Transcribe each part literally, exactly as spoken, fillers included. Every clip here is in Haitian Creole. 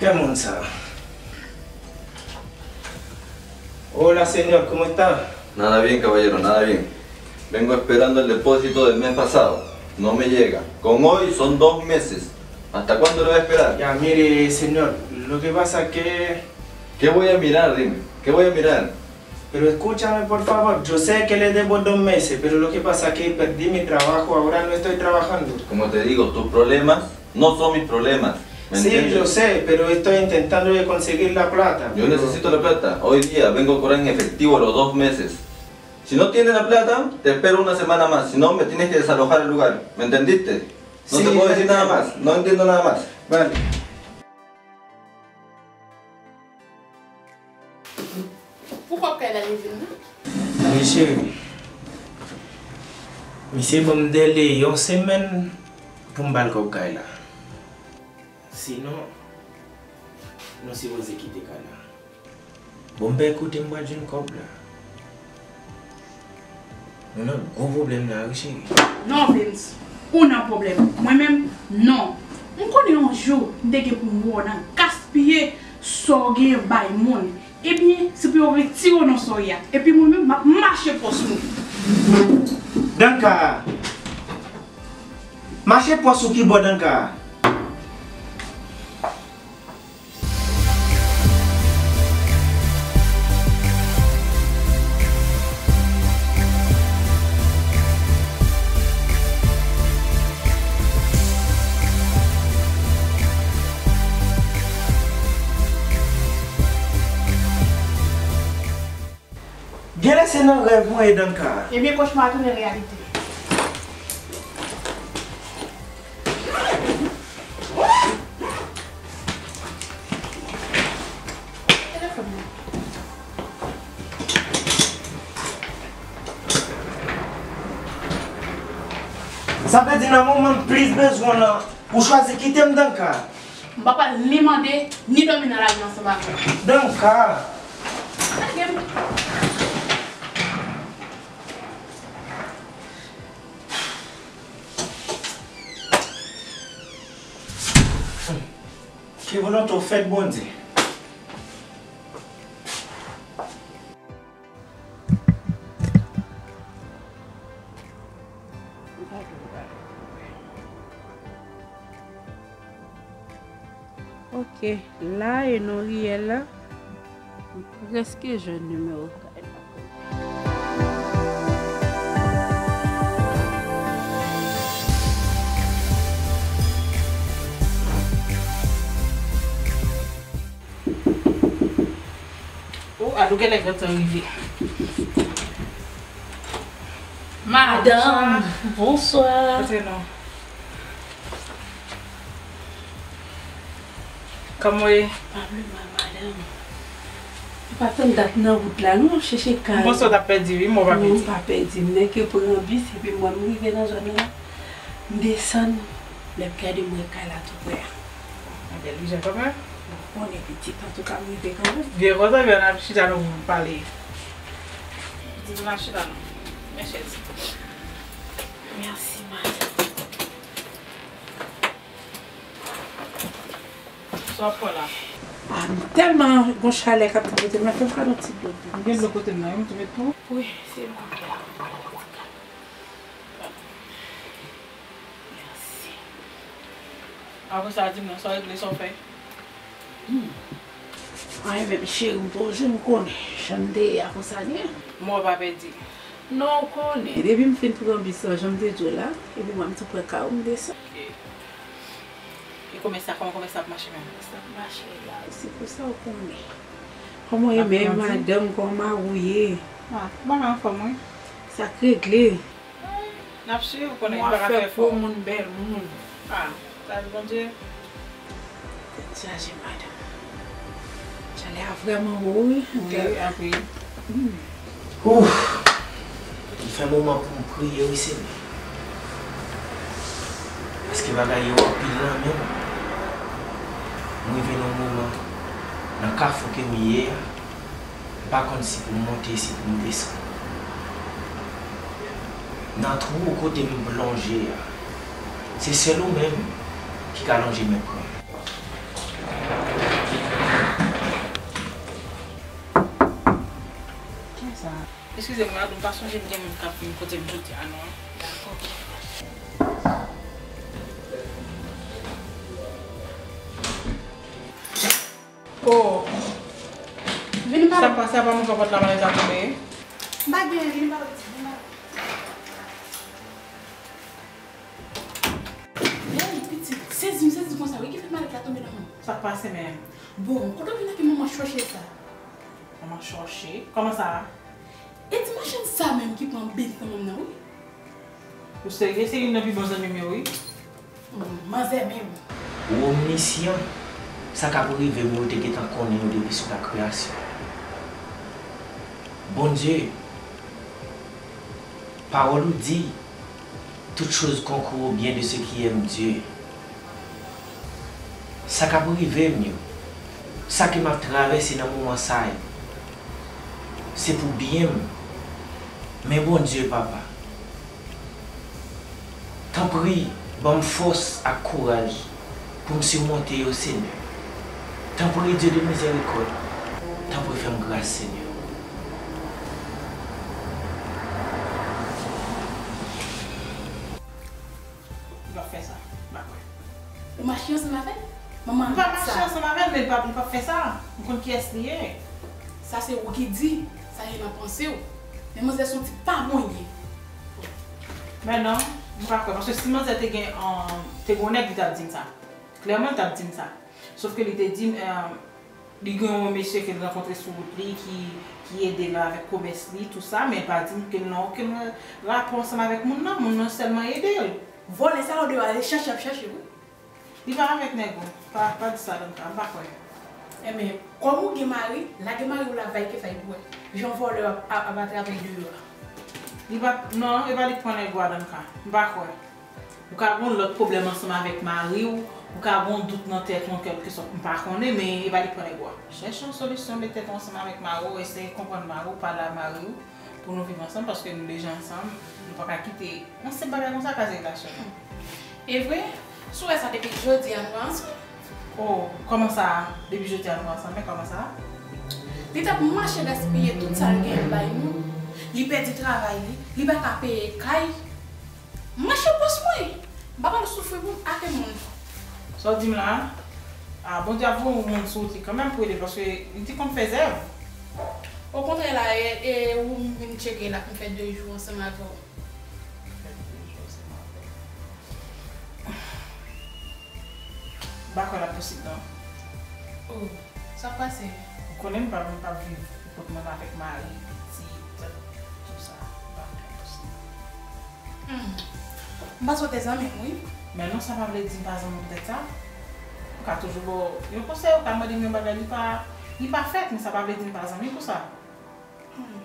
Kè moun sa? Hola, señor, ¿cómo está? Nada bien, caballero, nada bien. Vengo esperando el depósito del mes pasado. No me llega. Con hoy son dos meses. ¿Hasta cuándo lo voy a esperar? Ya, mire, señor, lo que pasa que... ¿Qué voy a mirar? Dime. ¿Qué voy a mirar? Pero escúchame, por favor. Yo sé que le debo dos meses, pero lo que pasa que perdí mi trabajo. Ahora no estoy trabajando. Como te digo, tus problemas no son mis problemas. ¿Me entiendes? Sí, yo sé, pero estoy intentando de conseguir la plata. Yo necesito la plata. Hoy día vengo a cobrar en efectivo los dos meses. Si no tienes la plata, te espero una semana más. Si no, me tienes que desalojar el lugar. ¿Me entendiste? No te puedo decir nada más. No entiendo nada más. Vale. Pou kòb kay la li vin nan? Wi, cheri. Misye ban m dèle yon semèn pou m ba l kòb kay la. Sinon, nou sipoze kite kay la. Bon, m pa kote m pral jwenn kòb la. Nou nan gwo pwoblèm la, wi, cheri. Non, Vince, ou nan pwoblèm. Mwen menm, non. M konnen yon jou, m te gen pou m wè w nan gaspiye sa w genyen bay moun. Ebyen, se pou yo retire w nan sa w ye a. Epi mwen menm, m ap mache pòs mwen. Danka! Mache pòs ou ki bò, Danka? Genlè se nan rèv mwen ye, Danka. Ebyen, kochma a tounen reyalite. Telefòn nan. Sa vle di nan moman m plis bezwen w lan, ou chwazi kite m, Danka? M pa pral ni mande, ni dòmi nan lari ansanm avè w. Danka! Lage m. Ke volonte w fèt, Bondye. Ok, la e non riyèl la. M prèske jwenn nimewo kay la. Oh, Adou genlè gentan rive. Madanm, bonswa. Antre non. Kòman w ye? Pa pi mal, madanm. Ou pa tann dat nan wout la, non, chèche kay. M panse w t ap pèdi, wi, men w pa pèdi. Non, m pa pèdi. M nèk pran bis, epi m wè m rive nan zòn nan. M desann, lè m gade m wè kay la tou prè a. Yon bèl vizyon kanmenm. Bon, konnen pitit, antouka m rive kanmenm. Byen kontan, byen n ap chita nou pou pale. Pitit, n ap chita nou. Men chèz. Mèsi, madanm. Sa w ap pran la? Ah, m tèlman gon chalè k ap tripote m la, fè m kado ti dlo dous. M gen dlo kote m nan, wi, m tou met pou ou. Wi, se mwen ki la. Mèsi. Apre sa, di m non, sa w regle, sa w fè? Hmm. Anyen menm, cheri, m poze, m konnen jan m te ye a konsa l ye. Mwen pa pèdi. Non, ou konnen, depi m fin pran bis lan, jan m te di w la, epi mwen, m tou pran kay ou, m desann. Ok. E komès la, kòman komès la ap mache menm? Sa ap mache la, se pou sa ou konnen. Kòman w ye menm, madanm, kòman ou ye? Ah, mwen anfòm, wi. Sa k regle? N ap swiv, ou konnen, nou pa ka fè fò. Gwo moun, bèl moun. Ah, sa di Bondye. Tèt chaje, madanm. Chalè a vrèman wo, wi. Wi, anpil. Hmm. Ouf! Li fè moman pou m priye, wi, Senyè. Paske bagay yo anpil nan men m. M rive nan yon moman, nan kafou ke m ye a, m pa konn si pou m monte, si pou m desann. Nan twou kote m plonje a, se sèl ou menm ki ka lonje men pran m. Eskize m, madanm, m pa sonje m gen moun k ap vin kote m jodi a non. Dakò. Oh. Vin ba. Sa k pase, apa m ouvè pòt la, malèz la tonbe? M pa gen, vin ba. Hey, pitit, sezi m sezi konsa, wi, ki fè malèz la tonbe nan men m. Sa k pase menm? Bon, kote w vin ak manman chòche sa? Manman chòche? Kòman sa? E ti machann sa menm ki pran bens nan men m nan, wi. Ou serye? Se youn nan pi bon zanmi m yo, wi. Hmm, manzè menm. Ou omnisyan, sa k ap rive m yo, ou te gentan konnen yo depi sou lakreyasyon. Bondye, pawòl ou di, toutes choses concourent au bien de ceux qui aiment Dieu. Sa k ap rive m yo, sa ke m ap travèse nan moman sa yo, se pou byen m. Men Bondye, Papa, tanpri, ban m fòs ak kouraj pou m simonte yo, Senyè. Tanpri, Dye de mizèrikòd, tanpri, fè m gras, Senyè. Li p ap fè sa. M pa kwè. Ou mache ansanm avè l? Manman rat sa. M pa mache ansanm avè l, men li p ap, li p ap fè sa. M konn kiyès li ye. Sa se ou ki di, sa se nan panse w. Men manzè se yon tip pa bon li ye. Men non, m pa kwè. Paske si manzè te gen, um, te gen yon nèg, li t ap di m sa. Klèman, li t ap di m sa. Sof ke li te di m, um, Li gen yon mesye ke l rankontre sou wout li ki, ki ede l avèk komès li, tou sa, men pa di m ke l nan okenn rapò ansanm avèk moun nan. Moun nan sèlman ede l. Vòlè sa yo deyò a, se chache y ap chache, wi. Li pa avèk nèg ou. Pa, pa di sa, Danka, m pa kwè. Enben, kòm ou gen mari, lage mari w la vay ke fay pou wè. Jan vòlè ap, ap, ap atrape deyò a. Li pa, non, e pa li k pran nèg ou a, Danka. M pa kwè. Ou ka gen yon lòt pwoblèm ansanm avèk mari w, ou ka gen yon dout nan tèt ou an kèlkesòt, m pa konnen, men e pa li k pran nèg ou a. Chèche yon solisyon, met tèt ou ansanm avèk mari w, eseye konprann mari w, pale a mari w, pou nou viv ansanm, paske nou deja ansanm, nou pa ka kite yon senp bagay konsa kraze relasyon nou. E vre? Si w wè sa, depi jodi a nou pa ansanm. Oh, kòman sa? Depi jodi a nou pa ansanm, men kòman sa? Li t ap mache gaspiye tout sa l genyen bay nou, li pèdi travay li, li pa ka peye kay. Mache pòs mwen. M pa pral soufri pou m ake moun. Sa w di m la? A, Bondye ap voye yon moun sou wout li kanmenm pou ede l, paske li te konn fè zèv. Okontrè la, e, e ou m vin tcheke la, pou m fè de jou ansanm avè w. Fè de jou ansanm avè w. M pa kwè l ap posib, non. Oh, sa k pase? Ou konnen m pa, m pa viv pou kont mwen avèk mari, pitit, tout sa. M pa kwè l ap posib. Hmm. M panse w te zanmi m, wi. Men non, sa pa vle di m pa zanmi w poutèt sa. Ou ka toujou ba w yon konsèy, ou ka mande m yon bagay, li pa, li pa fèt, men sa pa vle di m pa zanmi pou sa. Hmm.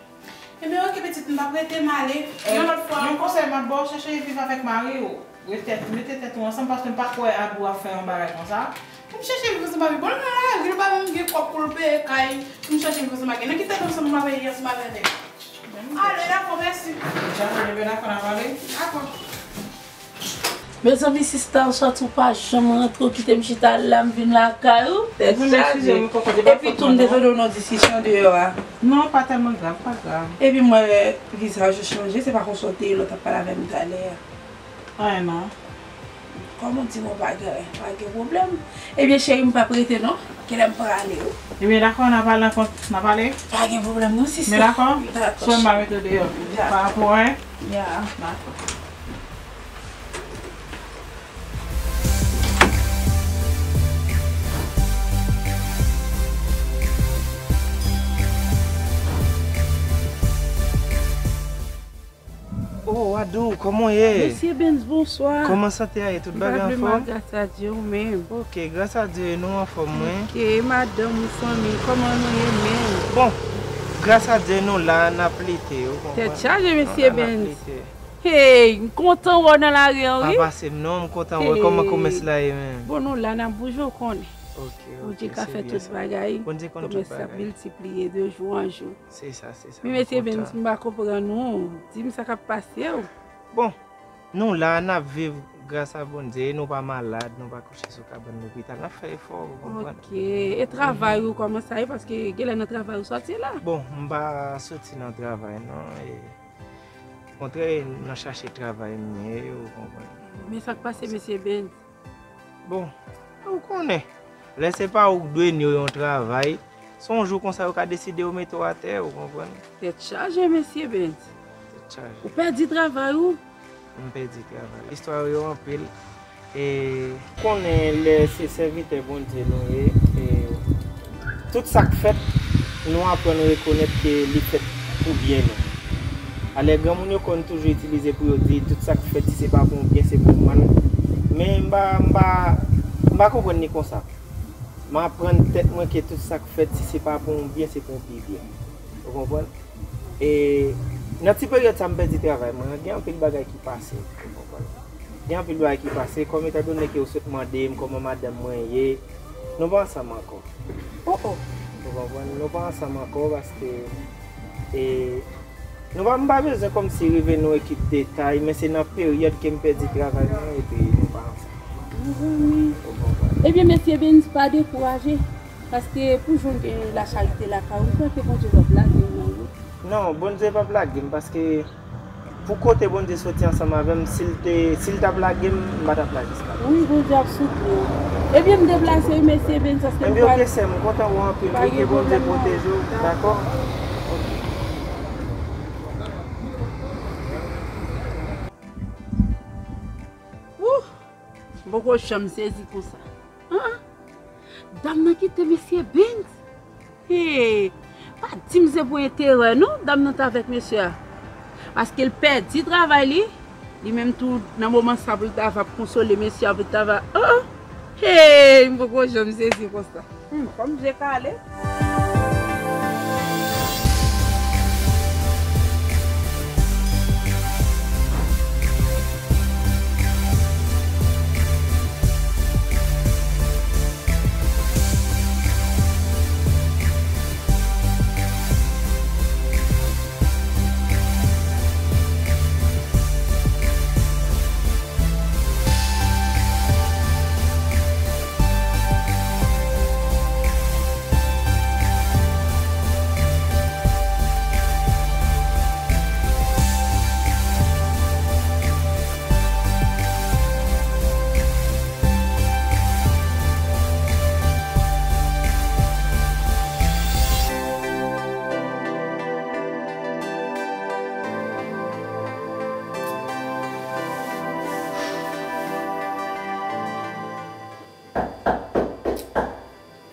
Enben, oke, pitit, m p ap rete, m ale. Yon lòt fwa ankò. Yon konsèy m ap ba w, chèche viv avèk mari w. Ret tèt, mete tèt ou ansanm, paske m pa kwè Abou ap fè yon bagay konsa. Pou m chèche viv ansanm avè l. Bon, l nan lari, l pa menm gen kòb pou l peye kay. Pou m chèche viv ansanm avè l. Nan ki tèt ansanm m ap viv ansanm avè nèg? Ale, dakò, mèsi. Dja, enben, dakò, n ap ale. Dakò. Mezanmi, sista, ou sòti, ou pa janm rantre, ou kite m chita la, m vin lakay ou, tèt chaje. Epi tou, m te tande w nan diskisyon deyò a. Non, pa tèlman grav, pa grav. Epi m wè vizaj ou chanje, se pa konsa w te ye lè w t ap pale avè m talè a. Anyen non. Kòm ou di m ou pa gen, pa gen pwoblèm. Ebyen, cheri, m p ap rete non. Kilè m prale wi. Ebyen, dakò, n a pale ankò, n a pale. Pa gen pwoblèm non, sista. Men dakò, dakò, swen m pa mete w deyò. Dakò. Pa rapò, en? Ya. Dakò. Oh, Wadou, kòman w ye? Mesye Benz, bonswa. Kòman sante a ye? Tout bagay anfòm? M pa pi mal, gras a Dye, ou menm? Ok, gras a Dye, nou anfòm, wi. Ok, madanm ou, fanmi, kòman nou ye menm? Bon, gras a Dye, nou la, n ap lite, ou konprann? Tèt chaje, mesye Benz. Nou la, n ap lite. Hey, m kontan wè w nan lari a, wi. Pa pase m non, m kontan wè. Kòman komès la ye menm? Bon, nou la, n ap bouje, w konnen. Ok, ok, se byen sa. Bondye ka fè tout bagay. Bondye konn tout bagay. Komès la ap miltipliye de jou an jou. Se sa, se sa. Men mesye Benz, m pa konprann ou. Di m sa k ap pase w. Bon, nou la, n ap viv, Gras a Bondye, nou pa malad, nou pa kouche sou kabann lopital. N ap fè efò, ou konprann? Ok. E travay ou, kòman sa ye? Paske genlè nan travay ou sòti la. Bon, m pa soti nan travay, non. E, okontrè, nan chache travay m ye, ou konprann. Men sa k pase, mesye Benz? Bon, ou konnen, lè se pa ou k dwe ni yon travay, se yon jou konsa yo ka deside yo mete w atè, ou konprann? Tèt chaje, mesye Benz. Tèt chaje. Ou pèdi travay ou? M pèdi travay. Istwa yo anpil. E konnen lè se sèvitè Bondye nou ye, e tout sa k fèt, nou aprann rekonèt ke li fèt pou byen nou. Alè, granmoun yo konn toujou itilize pou yo di, tout sa k fèt, si se pa pou yon byen, se pou yon mal. Men m pa, m pa, m pa konprann li konsa. M aprann tèt mwen ke tout sa k fèt, si se pa pou yon byen, se pou yon pi byen. Ou konprann? E nan ti peryòd sa, m pèdi travay mwen an, gen anpil bagay ki pase. Ou konprann? Gen anpil bagay ki pase, kòm etandone ke ou sot mande m kòman madanm mwen ye, nou pa ansanm ankò. Oh, oh. Ou konprann? Nou pa ansanm ankò paske, e, nou pa, m pa bezwen kòmsi rive nan ekip detay, men se nan peryòd ke m pèdi travay mwen epi nou pa ansanm. Mezanmi. Ou konprann? Ebyen, mesye Benz, pa dekouraje. Paske pou jan w gen lacharite lakay ou, m kwè ke Bondye p ap lage w nan wout. Non, Bondye p ap lage m, paske pou kote Bondye soti ansanm avè m, si l te, si l t ap lage m, m pa t ap la jiska prezan. Wi, Bondye ap soutni w. Ebyen, m deplase wi, mesye Benz, paske m pral. Ebyen, ok, sè m, m kontan wè w anpil wi, ke Bondye pwoteje w, dakò? Ok. Wouh! M poko janm sezi konsa. An! Dam nan kite mesye Benz. Hey! Pa di m se pou enterè non, dam nan t avèk mesye a. Paske l pèdi travay li, li menm tou nan moman sa pou l ta va konsole mesye a, pou l ta va, oh, oh! Hey! M poko janm sezi konsa. Hmm, kòm je kale.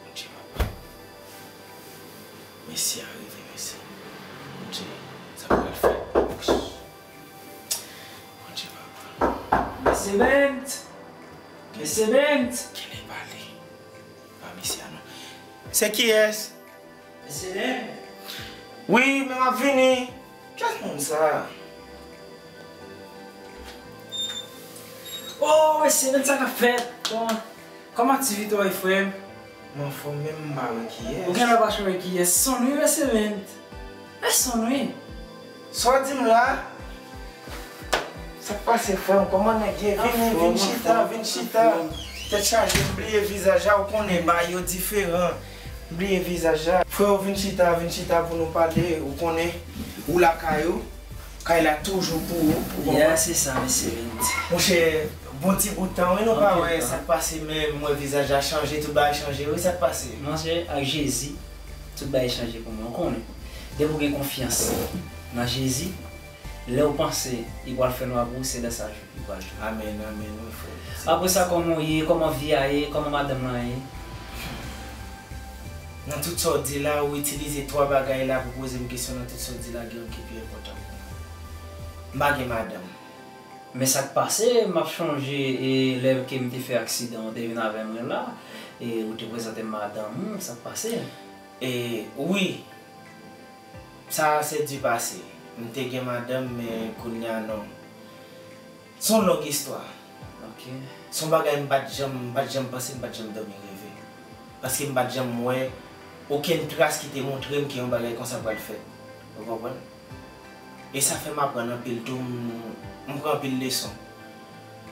Bondye papa. Mesye a rive, mesye. Bondye, sa pral fèt. Bondye papa. Mesye Bent! Mesye Bent! Genlè pale. Pa mesye a non. Se kiyès? Mesye Bent! Wi, men m ap vini. Kiyès moun sa? Oh, mesye Bent, sa k ap fèt? Kòman, kòman aktivite w ye, frè m? M anfòm, men m pa wè kiyès. Ou genlè pa janm wè kiyès. Sonn wi, mesye Bent. Mesye Sonn wi. Sa w di m la? Sa k pase, frè m? Kòman nèg ye? Vini, vin chita, vin chita. Tèt chaje, m bliye vizaj la, ou konnen bagay yo diferan. M bliye vizaj la. Frè, vin chita, vin chita pou nou pale, ou konnen, ou lakay ou. Kay la toujou pou ou, ou konprann? Yeah, se sa, mesye Bent. Monchè, bon ti bout tan, wi, nou pa wè sa k pase, men m wè vizaj la chanje, tout bagay chanje, wi, sa k pase? Monchè, ak Jezi, tout bagay chanje pou mwen, ou konnen. Depi w gen konfyans nan Jezi, lè w panse li pral fè nwa pou ou, se lè sa li pral fè. Amèn, amèn, wi, frè. Apre sa, kòman w ye? Kòman vi a ye? Kòman madanm lan ye? Nan tout sa w di la, ou itilize twa bagay la pou poze m kesyon, nan tout sa w di la, gen youn ki pi enpòtan pou mwen. M pa gen madanm. Men sa k pase, m ap chonje, e lè ke m te fè aksidan, ou te vin avè mwen la, e ou te prezante m madanm ou, sa k pase? E, wi. Sa, se di pase. M te gen madanm, men kounye a non. Se yon long istwa. Ok. Se yon bagay m pa t janm, m pa t janm panse, m pa t janm dòmi reve. Paske m pa t janm wè okenn tras ki te montre m ke yon bagay konsa pral fèt. Ou konprann? E sa fè m aprann anpil tou, m, m pran anpil leson.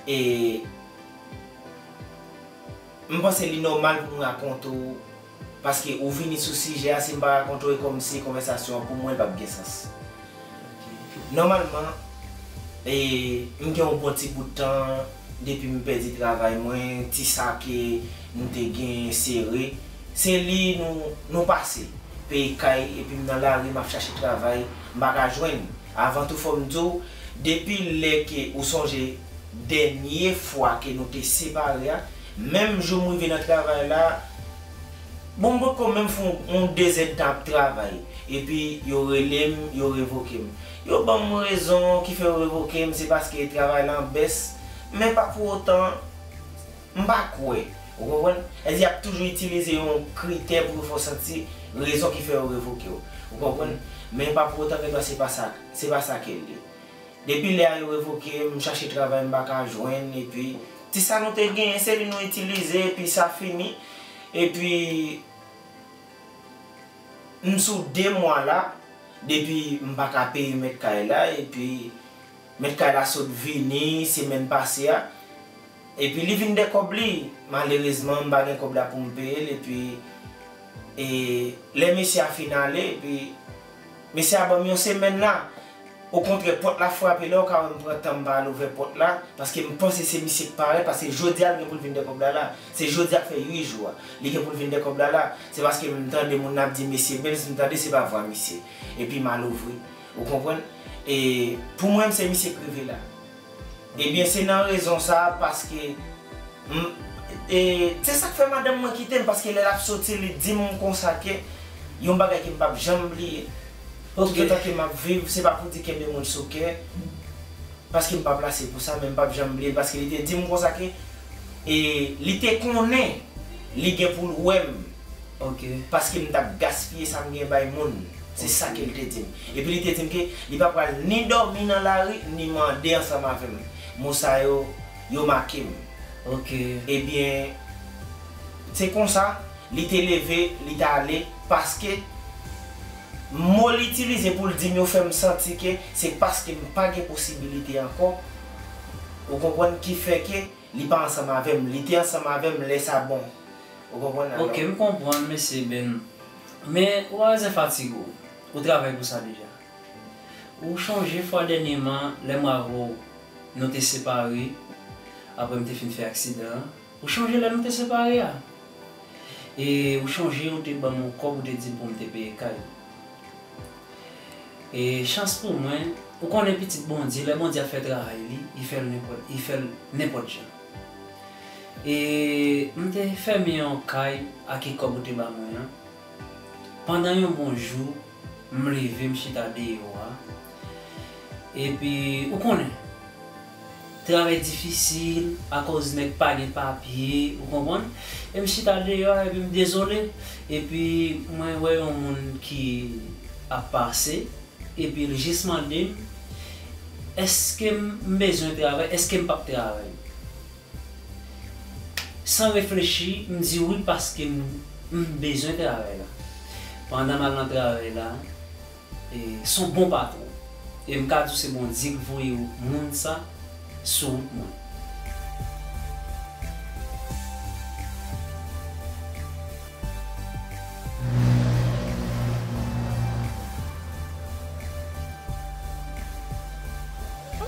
E m panse li nòmal pou m rakonte w, paske ou vini sou sijè a, si m pa rakonte w, e kòmsi konvèsasyon an pou mwen l p ap gen sans. Nòmalman, e, m gen yon bon ti bout tan depi m pèdi travay mwen, ti sa ke m te gen sere, se li nou, nou pase. Peye kay, epi m nan lari, m ap chache travay, m pa ka jwenn. Avan tou, fò m di w, depi lè ke ou sonje dènye fwa ke nou te separe a, menm jou m rive nan travay la, bon, m potko menm fè yon, yon dezèdtan ap travay. Epi yo rele m, yo revoke m. Yo ban m rezon ki fè yo revoke m, se paske travay la an bès, men pa pou otan, m pa kwè. Ou konprann? Sètadi y ap toujou itilize yon kritè pou yo fè w santi rezon ki fè yo revoke w. Ou konprann? Men pa pou otan ke se pa sa, se pa sa ke l ye. Depi lè a yo revoke m, m chache travay, m pa ka jwenn, epi ti sa nou te genyen, se li nou itilize, epi sa fini. Epi m sou de mwa la, depi m pa ka peye mèt kay la, epi mèt kay la sot vini semèn pase a, epi li vin dè kòb li. Malerezman, m pa gen kòb la pou m peye l, epi, e, lè mesye a fin ale, epi mesye a ban m yon semèn la. Okontrè, pòt la frape, lè w ka wè m pran tan m pa al ouvè pòt la, paske m panse se misye k parèt, paske jodi a l gen pou l vin dè kòb la la. Se jodi a k fè uit jou a. Li gen pou l vin dè kòb la la. Se paske m tande moun ap di mesye Benz, m tande se pa vwa misye. Epi m al ouvri. Ou konprann? E pou mwen, se misye k rive la. Ebyen, se nan rezon sa a, paske m, e, se sa k fè madanm mwen kite m, paske lè l ap soti, li di m konsa ke yon bagay ke m p ap janm bliye. Ok. Toutotan ke m ap viv, se pa pou di kenbe moun sou kè, paske m pa plase pou sa, men m p ap janm bliye l, paske li te di m konsa ke, e, li te konnen li gen pou l wè m. Ok. Paske m t ap gaspiye sa m gen bay moun. Se sa ke l te di m. Epi li te di m ke li pa pral ni dòmi nan lari, ni mande ansanm avè m. Mo sa yo, yo make m. Ok. Ebyen, se konsa, li te leve, li t ale, paske mo l itilize pou l di m yo fè m santi ke se paske m pa gen posibilite ankò, ou konprann, ki fè ke li pa ansanm avè m. Li te ansanm avè m lè sa bon. Ou konprann alò? Ok, m konprann, mesye Ben. Men, ou pa bezwen fatige w. Ou travay pou sa deja. Ou chonje fwa dènyèman, lè mwen avè w, nou te separe, apre m te fin fè aksidan an. Ou chonje lè nou te separe a? E ou chonje ou te ban m yon kòb, ou te di m pou m te peye kay. E chans pou mwen, ou konnen pitit Bondye, lè Bondye ap fè travay li, li fè l nenpòt, li fè l nenpòt jan. E m te fèmen yon kay ak kòb ou te ba mwen an. Pandan yon bon jou, m leve, m chita deyò a. Epi, ou konnen, travay difisil, akòz nèg pa gen papye, ou konprann? E m chita deyò a, epi m dezole. Epi, mwen wè yon moun ki ap pase. Epi, l jis mande m, èske m, m bezwen travay, èske m p ap travay? San reflechi, m di wi paske m, m bezwen travay la. Pandan m al nan travay la, e, s on bon patwon. E m ka di w se Bondye k voye moun sa sou wout mwen.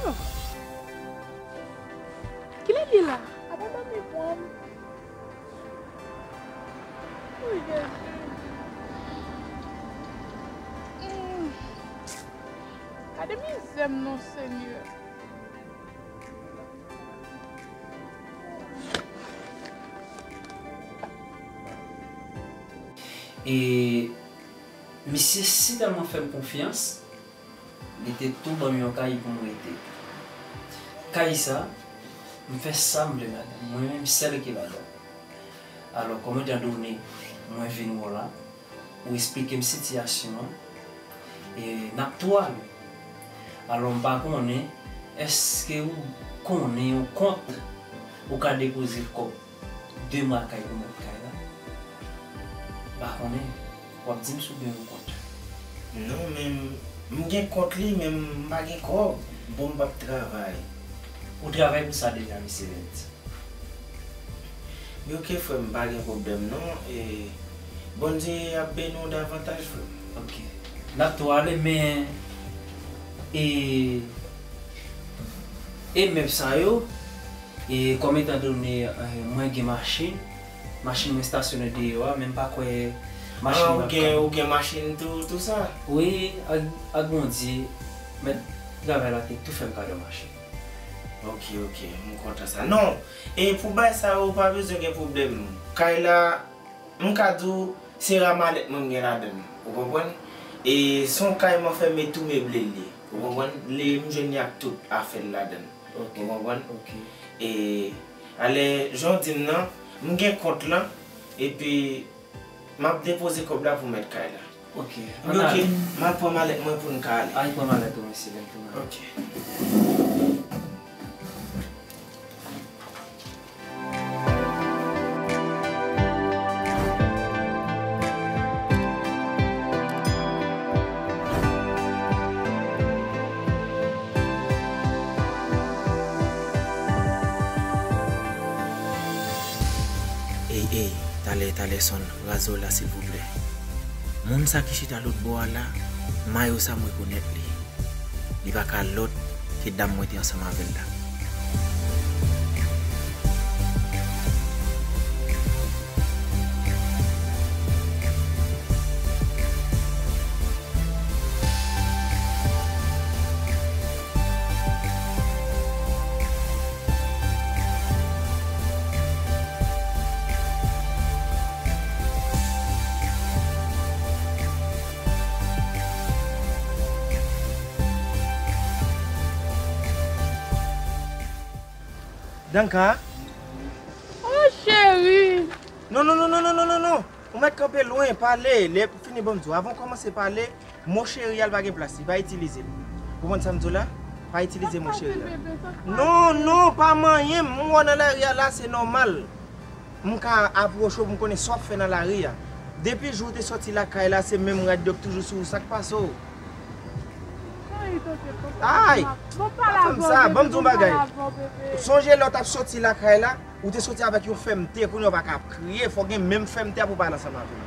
Oh. Kilè l ye la? Apa dòmi pran m? Wi, Jezi. Mm. Gade mizè m non, Senyè. E misye sitèlman fè m konfyans, li te tou ban m yon kay pou m rete. Kay sa, m fè sa m vle ladan l. Mwen menm sèl ki ladan l. Alò, kòm etan done mwen vin wè w la, ou esplike m sitiyasyon an, e n ap tou ale. Alò, m pa konnen, èske ou konnen yon kont ou ka depoze kòb de mwa kay pou mèt kay la? M pa konnen. W ap di m si w gen yon kont. Non, men m, m gen kont li, men m pa gen kòb. Bon, m p ap travay. Ou travay pou sa deja, mesye Lens. Wi, ok, frè m, pa gen pwoblèm non. E Bondye ap beni w davantaj, frè m. Ok. N ap tou ale, men, e, e mèb sa yo, e kòm etan done, e, mwen gen machin, machin mwen estasyone deyò a, men m pa kwè machin Ah, ou gen, ou gen machin tou, tou sa? Wi, ak, ak Bondye, mèt travay la te tou fè m kado machin. Ok, ok, m kontan sa. Non, e pou bagay sa yo, ou pa bezwen gen pwoblèm. Kay la, m ka di w, se ra malèt mwen m gen ladan l. Ou konprann? E se yon kay mwen fè m tou meble l ye. Ou konprann? Li, m jwenn li ak tout afè l ladan l. Ok. Ou konprann? Ok. E, alè, jan w di m nan, m gen kont lan, epi m ap depoze kòb la pou mèt kay la. Ok. Ann ale. M al pran malèt mwen pou n ka ale. Al pran malèt ou, mesye, al pran malèt. Ok. Ey, ey, talè, talè, sonn, raze w la, silvouplè. Moun sa ki chita lòt bò a la, mayo sa m rekonèt li. Li pa ka lòt ke dam mwen te ansanm avè l la. Danka? Oh, cheri! Non, non, non, non, non, non, non, non. Ou mèt kanpe lwen, pale. Lè fini, ban m di w. Avan w kòmanse pale, mo cheri a, l pa gen plas li, pa itilize l. Ou konprann sa m di w la? Pa itilize mo cheri a. Non, non, pa manyen m. M wè w nan lari a la, se nòmal. M ka apwoche w pou m konnen sa w ap fè nan lari a. Depi jou w te sòti lakay la, se menm rad yo k toujou sou ou, sa k pase w? Ay! Pa fè m sa, ban m di w yon bagay. Sonje lè w t ap sòti lakay la, ou te soti avèk yon fèmte, kounye a w pa ka ap kriye, fò w gen menm fèmte a pou w pale ansanm avè m.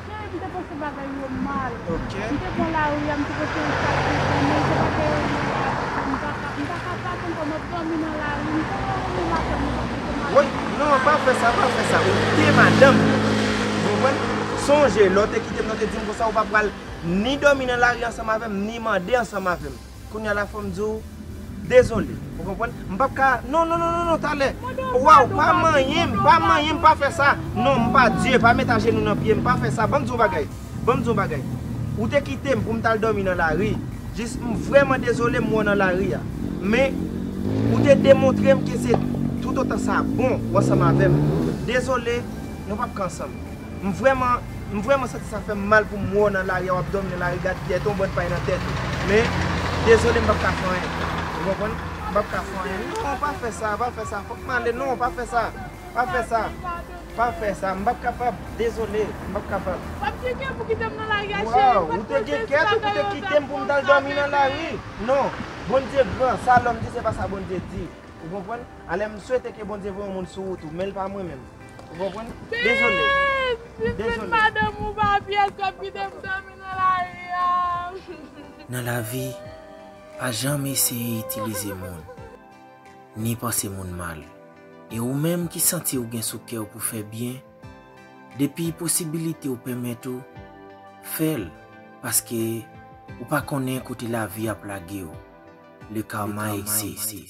Cheri, m te panse bagay yo mal. Ok. M te pran lari a, m te panse yon sak te pran, men se pa te yon mal. M pa ka, m pa ka pa konprann, m ap dòmi nan lari, m te yon moun lakay mwen pa konprann. Woy, non, pa fè sa, pa fè sa. Ou te madanm. Ou konprann? Sonje, lè w te kite m, lè w te di m konsa, ou pa pral ni dòmi nan lari ansanm avè m, ni mande ansanm avè m. Kounye a la, fò m di w, dezole. Ou konprann? M p ap ka, non, non, non, non, non, talè. Waw, pa manyen m, pa manyen m, pa fè sa. Non, m pa Dye, pa met ajenou nan pye m, pa fè sa. Ban m di w yon bagay. Ban m di w yon bagay. Ou te kite m pou m t al dòmi nan lari. Jis, m vrèman dezole m wè w nan lari a. Men, ou te demontre m ke se toutotan sa bon, w ansanm avè m. Dezole, nou p ap ka ansanm. M vrèman, m vrèman santi sa fè m mal pou m wè w nan lari a, w ap dòmi nan lari, gad tèt ou, yon bann pay nan tèt ou. Men, dezole, m p ap ka fè anyen. Ou konprann? M p ap ka fè anyen. Non, pa fè sa, pa fè sa. Fòk m ale. Non, pa fè sa. Pa fè sa. Pa fè sa. M p ap kapab. Dezole, m p ap kapab. W ap gen kè pou kite m nan lari a, cheri. Waw, ou te gen kè tou pou te kite m pou m t al dòmi nan lari. Non. Bondye gran. Sa lòm di, se pa sa Bondye di. Ou konprann? Alè, m swete ke Bondye voye yon moun sou wout ou, men l pa mwen menm. Ou konprann? Dezole. Babe, si se madanm ou pa pyès, w ap kite m dòmi nan lari a. Nan lavi, pa janm eseye itilize moun, ni panse moun mal. E ou menm ki santi w gen sou kè w pou fè byen, depi posibilite w pèmèt ou, fè l, paske ou pa konnen kote lavi ap lage w. Le karma existe.